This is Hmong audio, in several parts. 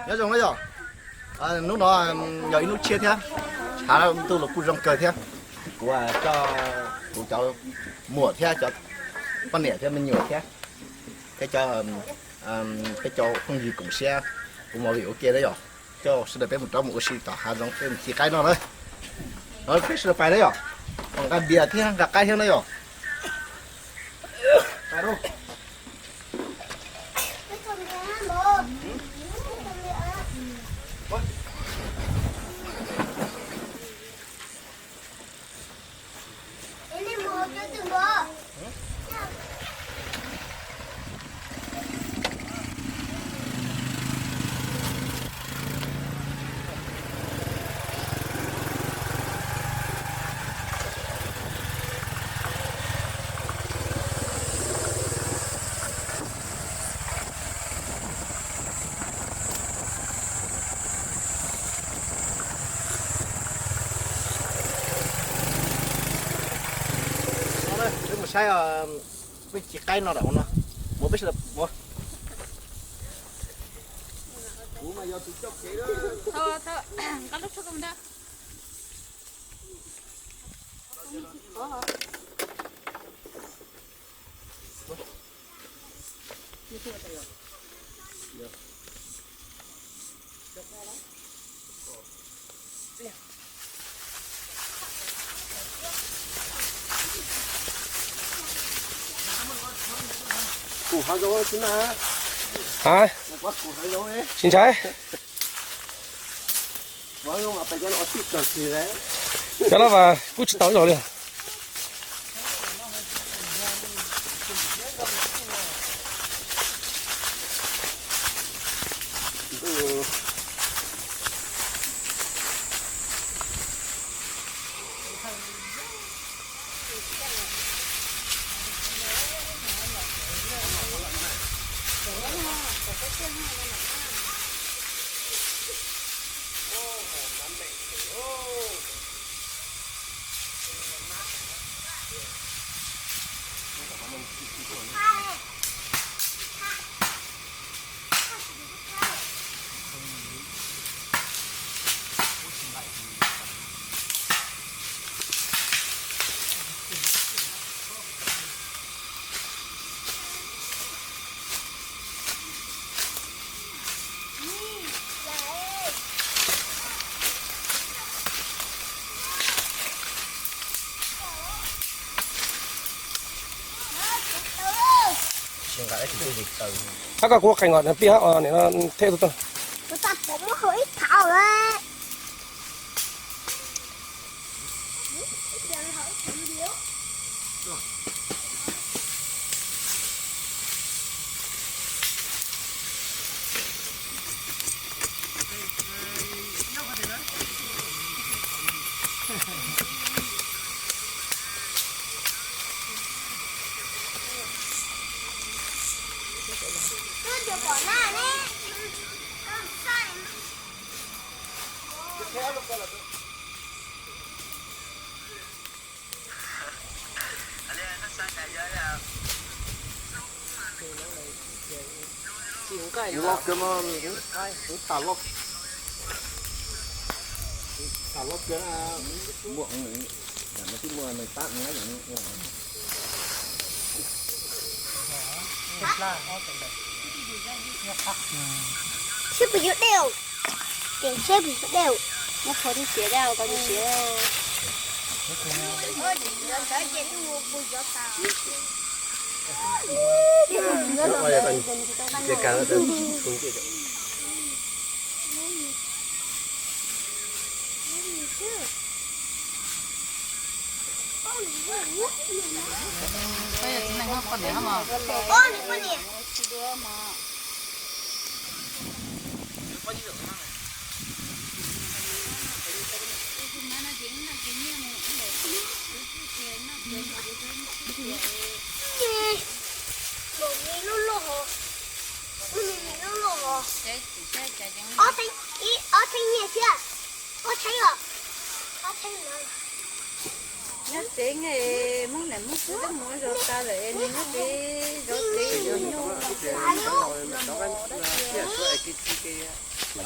Nyob zoo na yom. Hnub no yog ib hnub tshiab thiab, tshav ntuj los kuj zoo kawg thiab. Kuv coj kuv cov muam thiab cov poj niam thiab me nyuam thiab, thiab cov, peb cov phooj ywg koom siab, kuv mus vim ua ke na yom. Coj sawv daws peb mus rov mus ua si tom hav zoov, peb mus ci qaib no na. Peb sawv daws pais na yom. Nqa npias thiab nqa qaib thiab na yom. Peb mus saib, peb ci qaib no, mus peb sawv daws mus. Kuv hav zoov tsis na. Tsis ntshai. Cov no mas kuj tsis tau ib los li. Hab koj kuv qee nqos pib hab, nim no theb tug tag. Loj kawg mas, kuv tham loj, tham loj kawg na. Muaj, no twb muaj nees pab no. Seb puas yuav dej, ces seb puas yuav dej, muab qhov twg tiav dej ko siav. Ob txheeb nyiaj thiab, ob txheeb os, ob txheeb lawm. Nyob tsev, Hmoob niam Hmoob txiv twb mus zov tas lawm, nws nyob tsev zov tsev zov nyuj.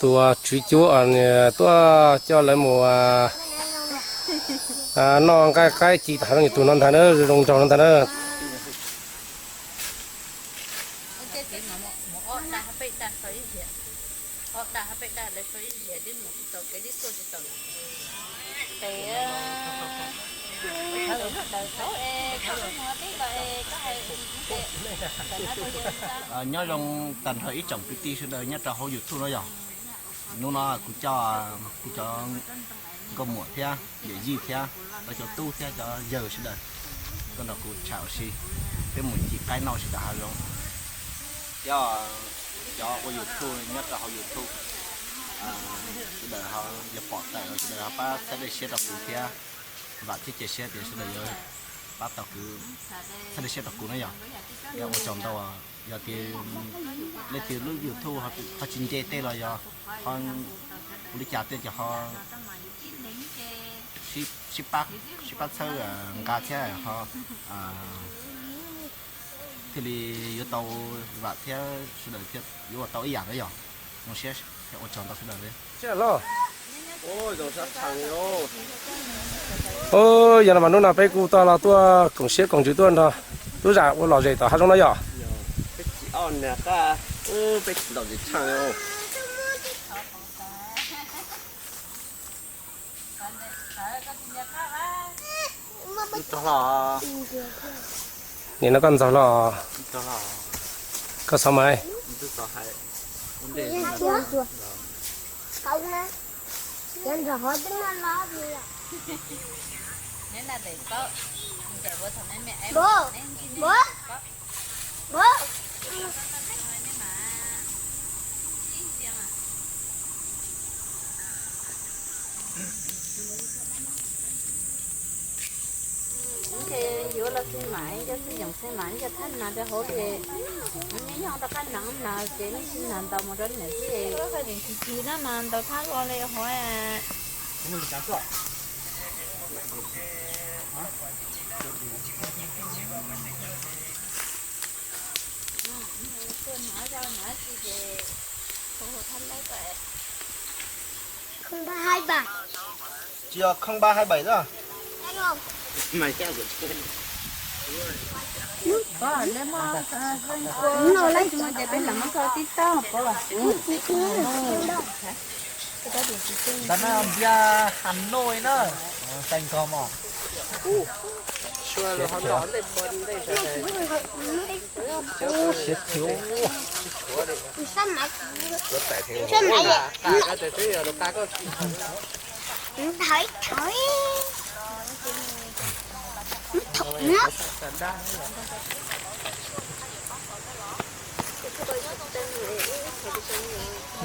Tus tswv cuab tuaj coj lawv mus noj nqaij qaib ci tom hav zoov, tus no ntag na, zoo nraug no ntag na. Nyob zoo tag nrho ib tsoom kwv tij sawv daws nyob rau hauv YouTube no yog. Hnub no kuv coj kuv cov nkauj muam thiab yawm yij thiab cov cov tub thiab cov yawg sawv daws tuaj nrog kuv tsham ua si, peb mus ci qaib noj ua si tom hav zoov. Thiab cov ua YouTube nyob rau hauv YouTube, sawv daws ho yog pom tawm sawv daws ho pab txhawb dej siab rau kuv thiab. Vam thiab cia siab tias sawv daws yuav pab tau kuv, txhawb dej siab rau kuv na yog. Yog ua tsaug ntau, yog tias leej twg lub YouTube ho tsis nce tej los yog ho ua li cas tej ces ho sib pab, sib pab txhawb nqa thiab ho thiaj li yuav tau vam thiab sawv daws thiaj yuav ua tau ib yam na yog. Zoo siab thiab ua tsaug ntau sawv daws li. Yog no mas hnub no peb kuj tau los tuaj koom siab koom ntsws tuaj nrog tub zam ua lom zem tom hav zoov no yog. Nim no koj ntxog hlo, koj xav mas. Ces yuav los xij mam, cov xij yoos xij mam, cov thaj nas rau hauv li, neb nyob rau qab nas nas ces neb xij nas ntaus mus rau niam xwb. Tus twg na mas ntaus thab lo li hov. Tsis yog không ba hai bảy đó. Ntawm no npias Hà Nội na, xeev kos mos. Siab thiab.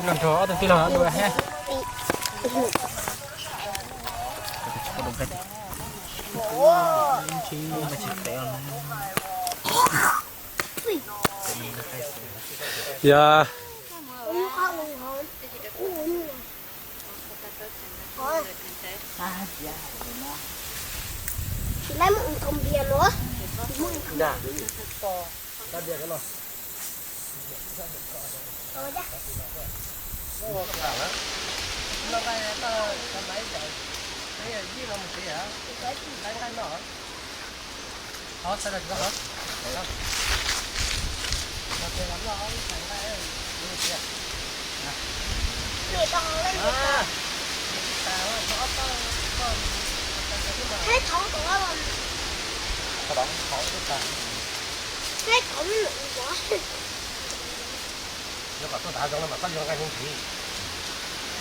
Los nrog ob tug tij laug dua thiab. Yog. Yog kom tuaj tom hav zoov no mas koj yuav nqaij ntxiv.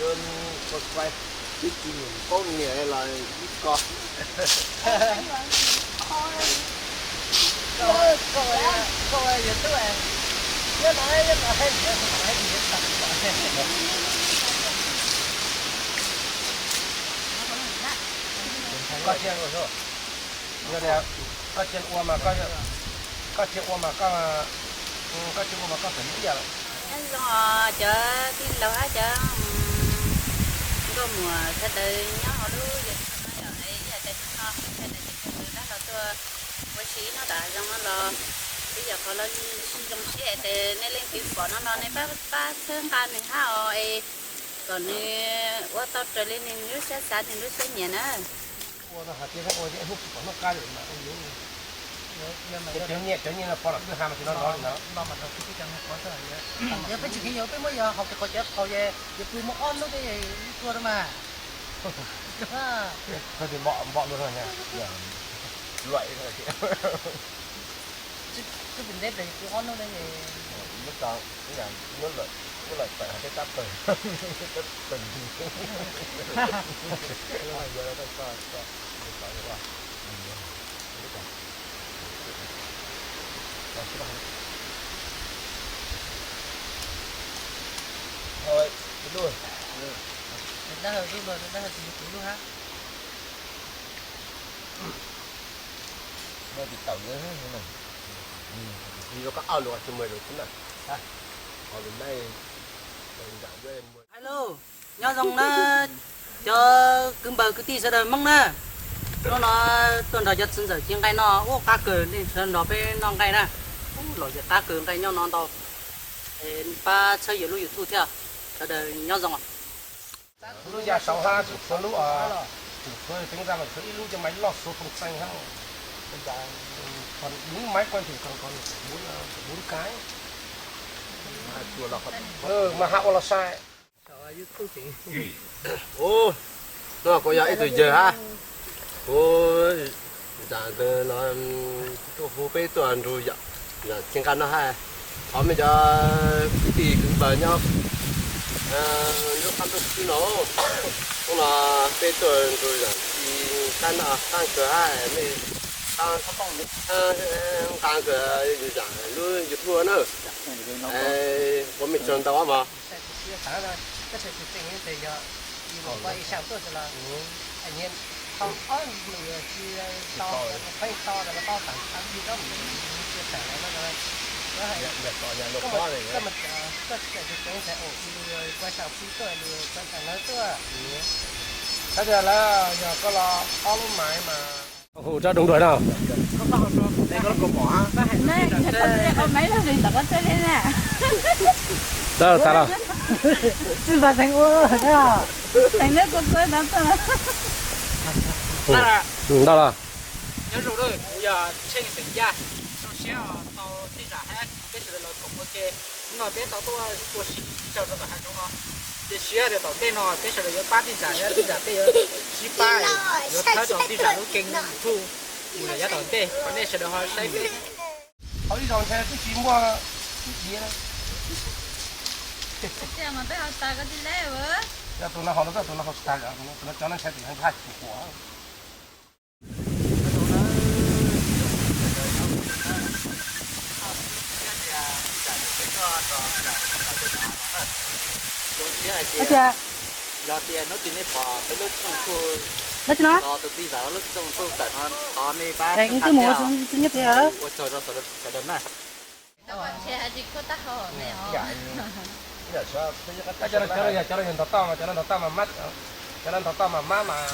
Yuav subscribe ib tug niam paub niam los ib ko. Koj tsis ua mas koj, koj tsis ua mas koj, koj tsis ua mas koj txawm ib yam. Nyob zoo cov tij laug hab cov nkauj muam sawv daws nyob hauv lub YouTube no yom, ib yam li no sawv daws ces dab laug tuaj ua si nyob tom hav zoov no los twb yog qhov los sib zoo siab es nej leej twg pom no los nej pab pab txhawb nqa nws hab os es kom nws ua tau raws li nws lub siab xav nws lub siab nyiam na. Ua no hais tias ua ib hnub tsis pom hnub qab li mas ua yuav, cov nyiaj cov nyiaj no pov los twb ha mas tsis nov nrov li no. Yog peb tsis kheev yuav peb muab yog haus kiag qhov cov qaug es yuav pw muaj ob hnub tej tua rau mas. Koj twb npom npom luag no, luam Twb pw nteb pem pw ob hnub ne. Lub tod, lub lawm tawm hais tias tab pawg, tab pawg ntws. Dab laug, dab laug tsis yog kuv lub hab. Muaj tis taus yuav, tis tis yuav koj ob lus tsis muaj lus xwb na. Hais lauj, nyob zoo na cov kwv npawg kwv tij sawv daws Hmoob na. Hnub no tuaj nrog cov txiv ntxawm ci nqaij no ub qab kawg, nej sawv nrog peb noj nqaij na. Ub, lom zem qab kawg, nqaij nyob no ntau. Es pab txhawb yawg lub YouTube thiab. Sawv daws nyob zoo. Lub yaj saud hab tseem tshuav lub os. Tus thua teeb zaj los thua ib lub cov maiv loj xuav phooj xeej hab. Qhov đúng máy quay thì còn còn bốn bốn cái. Mas hab ua los sai. Ub, no kuv yog ib tug yawg hab. Kuv zam ntawd no tuaj hu peb tuaj nrug yawm txiv nqaj no hab. Thov mej cov kwv tij kwv npawg nyob lub qab ntuj khwb no, hnub no peb tuaj nrug yawm txiv nqaj no qab kawg hab, mej nqa kawg yam lub YouTube na. Ua mej tsaug ntau mog. Tab sis lawv yog koj los ob lub maiv mas hu tsob doo dua no. Ntau los. Nyob zoo, kuv yog Tsheej Xeem Yaj, zoo siab tau tij zam hab peb sawv daws los koom ua ke. Hnub no peb tau tuaj ua si tsaug rau tom hav zoov no, cia siab tias tom ntej no peb sawv daws yuav pab tij zam thiab tij zam peb yuav sib pab, yuav thawb tau tij zam lub kee YouTube mus lawm yav tom ntej kom nej sawv daws ho saib peb. Hauv ib zaug ntshe twb tsis muaj ib diav. Yog tus no haus no, tus no haus tsis tag, tus no cov no ntshe tus no nqa tsis pum. Yog tias hnub twg nej pom peb lub txooj tug, tus tij zam lub txooj tug tawm no, thov nej pab ua tsaug rau sawv daws na. Cov no yog cov no yog ntog toj mas, cov no ntog toj mas mab, cov no ntog toj mas mab mas.